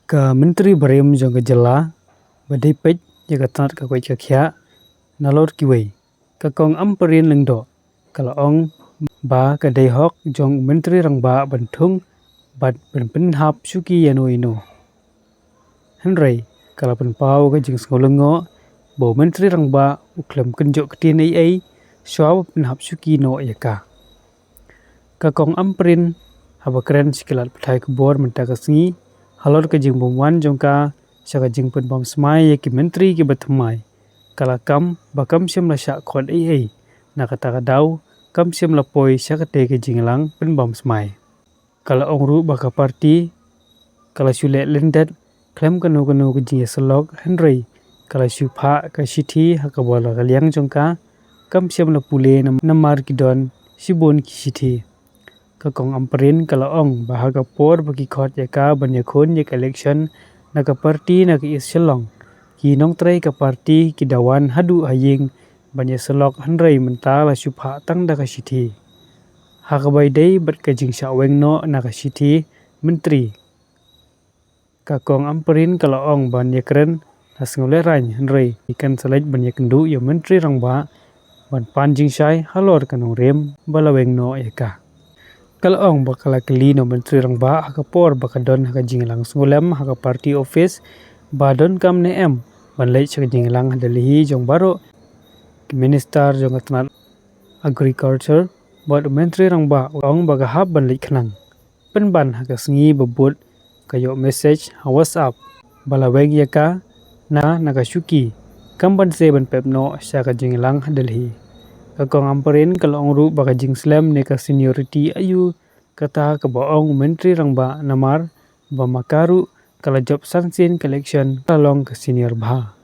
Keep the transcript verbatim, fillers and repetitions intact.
Ka Myntri barim jong ka jylla ba dei peit ïa ka tnat ka koit ka khiah nalor kiwei, ka Kong Ampareen Lyngdoh, ka la ong ba ka dei hok jong u Myntri Rangbah ban thung bad ban pynhap shuki ïano ïano. Hynrei ka la pynpaw ka jingsngewlyngngoh ba u Myntri Rangbah u khlem kynjoh ktien ei ei shuwa ba pynhap shuki noh ïa ka. Ka Kong Ampareen, haba kren sha ki lad pathai khubor mynta ka sngi halor ka jingbym wan jong ka sha ka jingpynbam smai ïa ki myntri kiba thymmai, ka la kam ba kam shym la shah khot ei ei. Na kata ka daw kam shym la poi sha katei ka jingïalang pynbam smai. Ka la ong ruh ba ka party ka la shu leh lyndet khlem kano kano ka jingïasyllok, hynrei ka la shu phah ka shithi ha kaba la ka liang jong ka, kam shym la pule nam-, namar ki don shibun ki shithi. Ka Kong Ampareen ka la ong ba ha ka por ba ki khot ïa ka ban ïakhun ïa ka election na ka party na ka East Shillong, ki nongtrei ka party ki da wan haduh ha ïing ban ïasyllok, hynrei mynta la shu phah tang da ka shithi. Ha kaba ïadei bad ka jingshah weng noh na ka shithi myntri, ka Kong Ampareen ka la ong ban ïakren la sngewlehrain, hynrei kan sa leit ban ïakynduh ïa u Myntri Rangbah ban pan jingshai halor ka nongrim ba la weng noh ïa ka. Ka la ong ba ka la kylli na u Myntri Rangbah ha ka por ba ka don ha ka jingïalang sngewlem ha ka party office ba donkam ne em ban leit sha ka jingïalang ha Delhi jong baroh ki minister jong ka tnat agriculture, bad u Myntri Rangbah u ong ba ka hap ban leit khnang. Pynban ha ka sngi ba bud ka ïoh message ha WhatsApp ba la weng ïa ka na, na ka shuki, kam ban sa ban pep noh sha ka jingïalang ha Delhi. Ka Kong Ampareen ka la ong ruh ba ka jingslem ne ka seniority aïu kata kaba ong u Myntri Rangbah, namar ba ma ka ruh ka la jop san sien ka election, ka la long ka senior bha.